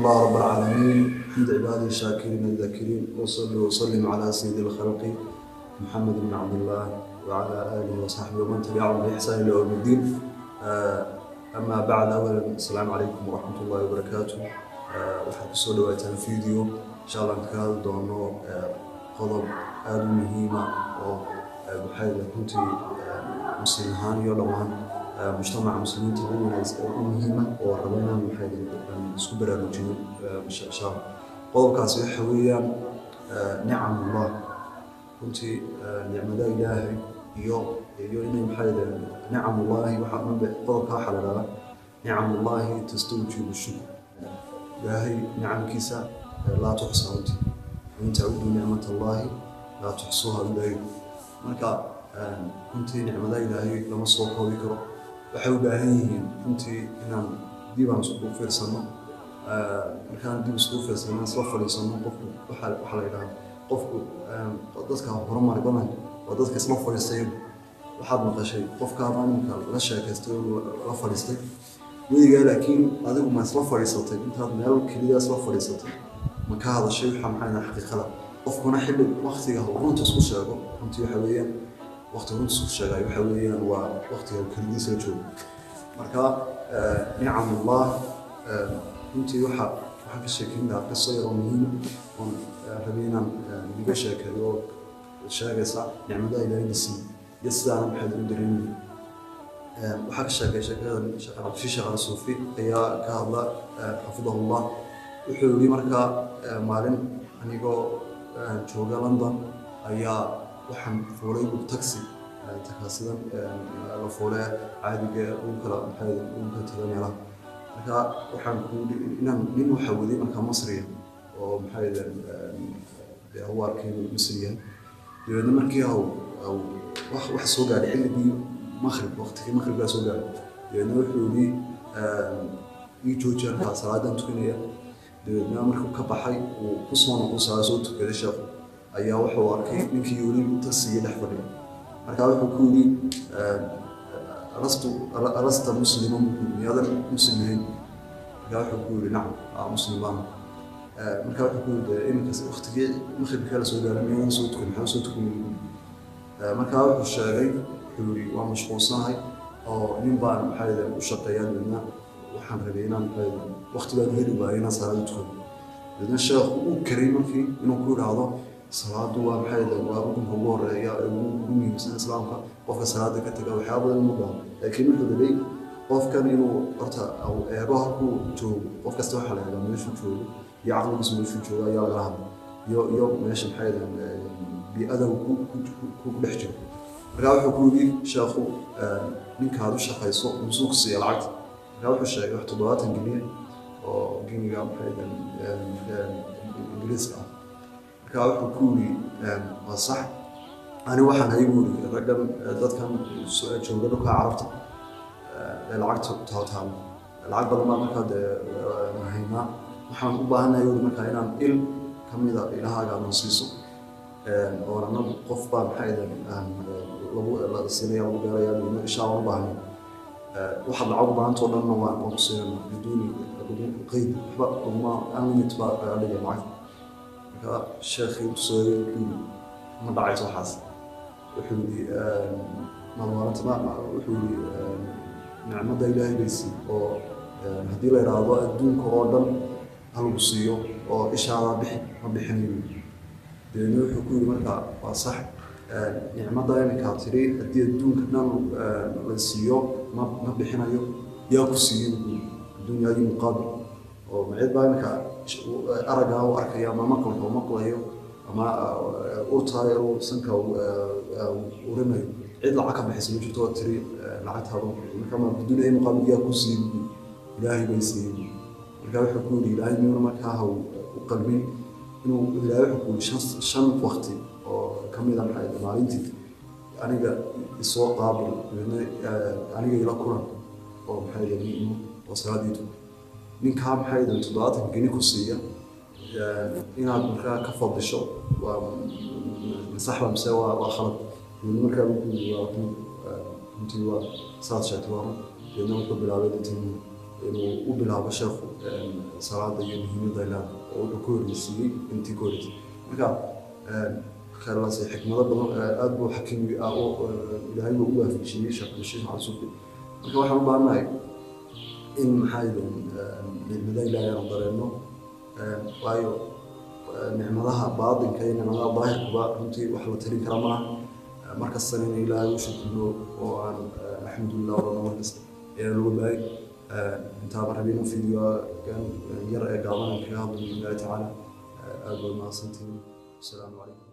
لله رب العالمين، حمد عباده الشاكرين الذاكرين، وصلي وسلم على سيد الخلق محمد بن عبد الله وعلى آله وصحبه ومن تبعهم بإحسان إلى يوم الدين. أما بعد، أولا السلام عليكم ورحمة الله وبركاته. Waxaad kusoo dhawaataan video insha Allah aan kaga hadli doono qodob aada u muhiima oo waxay runtii muslim ahaan iyo dhammaan mujtamaca muslimiinta u wanaagsan oo u muhiima oo rabo inaan waxay isku baraarujino insha Allah. Qodobkaasi waxa weeyaan nicamullah, runtii nicmada Ilaahay iyo inay maxay nicamullahi. Waxa qodobka waxaa la dhahdaa nicamullahi tastawjibu shukr. Ilaahay nicamkiisa laa tuxsa runtii, wain tacuduu nicmat allahi laa tuxsuuha. Ilaahay marka runtii nicmada Ilaahay lama soo koobi karo. Waxay u baahan yihiin runtii inaan dib aan iskugu fiirsano. Markaan dib iskugu fiirsano, isla fadhiisano, qofku waxaa la yidhahaa qofku dadka horumar badan waa dadka isla fadhiistay. Waxaad maqashay qofkaabaa iminka la sheekaystay oo la fadhiistay weligaa, laakiin adigu ma isla fadhiisatay? Intaad meel keliya isla fadhiisatay ma ka hadashay waxa maxay xaqiiqada? Qofkuna xilli waqtiga runta isku sheego runtii waxa weeyaan waqtiga runta isku sheegayo waxa weeyaan waa waqtiga uu keligiisa la joogo. Marka nicamullah runtii waxaan ka sheekeyn lahaa qiso yar oo muhiima oon rabay inaan idiga sheekeeyo oo sheegaysa nicmadaha Ilaahayna siiyo iyo sidaana maxaad u dareemayay. Waxaa ka sheekay sheekada Sheekh Cabdishiis Sheekh Al Suufi ayaa ka hadla, xafidahullah. Wuxuu yidhi markaa maalin anigoo jooga London ayaa waxaan fuulay buu taxi, takaasidan la fuulee caadiga ugu kala maxay ugu kala taga meelaha. Marka waxaan ku inaan nin waxaa waday markaa Masriya oo maxay dee u arkay inuu Masri yahay. Dabeedna markii haw wax soo gaadhay xilligii maqrib, waqtigii maqribkaa soo gaadhay. Dabeedna wuxuu yidhi ii jooji halkaa, salaadan tukanaya. Dabeedna markuu ka baxay uu ku soo noqo salaad soo tukaday sheekhu ayaa wuxuu arkay ninkii weli tagsigii dhex fadhiya. Marka wuxuu ku yidhi alasta musliman buu ku yidhi, miyaadan muslim ahayn? Marka wuxuu ku yidhi nacam, muslim baan. Marka wuxuu ku yidhi iminkaas waqtigii maqribka la soo gaaray miyaadan soo tukan? Maxaa soo tukan? Marka wuxuu sheegay, wuxuu yidhi waa mashquulsanahay oo nin baan maxaa u shaqeeyaa, dabeedna waxaan rabay inaan maxaa waqti baan heli waayay inaan salaada tukado. Dabeedna sheekhu uu karay markii inuu ku idhaahdo salaadu waa maxay waa rukunka ugu horeeya ee ugu muhiimsan islaamka, qofka salaada ka taga waxyaaba badan inuu dhaho, laakiin wuxuu rabay qofkan inuu horta eego halkuu joogo. Qof kasta waxaa la eegaa meeshuu joogo iyo caqligiisu meeshuu joogo ayaa lagala hadla iyo meesha maxay bii'ada uu ku dhex jiro. Marka wuxuu ku yidhi sheekhu ninkaad u shaqayso muxuu ku siiya lacagta? Marka wuxuu sheegay wax 70 giniya oo giniga maxay Ingiriiska ah. Marka wuxuu ku yidhi waa sax, ani waxaan hay buu yidhi raggan dadkan jooga dhulka Carabta ee lacagta taataalo lacag badan baa markaa dee haynaa. Waxaan u baahanahay yidhi markaa inaan il ka mida ilahaaga aad siiso oo anagu qof baa maxay lagu la siinaya lagu beeraya insha Allah u baahnay. Waxaad lacag u baahantoo dhanna waan ku siinana biduuni qeyd, waxba laguma unlimit baa laga dhigay lacagta. Marka sheekhii intuu soo wuxuu yidhi ma dhacayso waxaas. Wuxuu yidhi maalmaalinta ma wuxuu yidhi nicmadda Ilaahay bay sii oo haddii la idhaahdo adduunka oo dhan ha lagu siiyo oo ishaada bixi, ma bixinayo. Dabeedna wuxuu ku yidhi marka waa sax, nicmadda iminkaa tiri haddii adduunka dhan la siiyo ma bixinayo, yaa ku siiyey buu yidhi adduunyaagii muqaabil oo macid baa iminka araggaa u arkaya ama maqalka u maqlayo ama urtaa uu sanka urinayo, cid lacag ka bixisa ma jirto oo tiri lacagtaada marka ma biduuni ay muqaabil yaa ku siiyey buu yidhi. Ilaahay bay siiyey buu. Marka wuxuu ku yidhi Ilaahay miyuuna markaa ha u qalmin inuu Ilaahay wuxuu ku yidhi shan waqti oo ka mid a maxay maalintii aniga isoo qaabil, dabeedna aniga ila kulan oo maxay imo oo salaadii tuko. Ninkaa maxay 70 geni ku siiya inaad markaa ka fadisho waa saxba mise waa khalad? Dabeedna markaa wuxuu yidhi waa run, runtii waa saad sheegtay, waa run. Dabeedna wuxuu bilaabay inuu inuu u bilaabo sheekhu salaada iyo muhiimadda ay leedahay, oo wuxuu ka horreysiiyey intii ka horreysay. Marka khayrlaas xikmado badan aad buu xakiim oo Ilaahay buu u waafajiyey Sheekh Bashiir Cali Suufi. Marka waxaan u baahannahay in, maxaa yidhahdeen, nicmada Ilaahay aanu dareenno, waayo nicmadaha baatinka iyo nicmadaha daahirkuba runtii wax la tirin kara maaha. Markastana in Ilaahay u shukrino oo aan alxamdulilah odhano markasta ayaa looga baahay. Intaaba rabin videogan yar ee gaaban aan kaga hadlo biidnillahi tacaala. Aad baad mahadsantihiin. Asalaamu calaykum.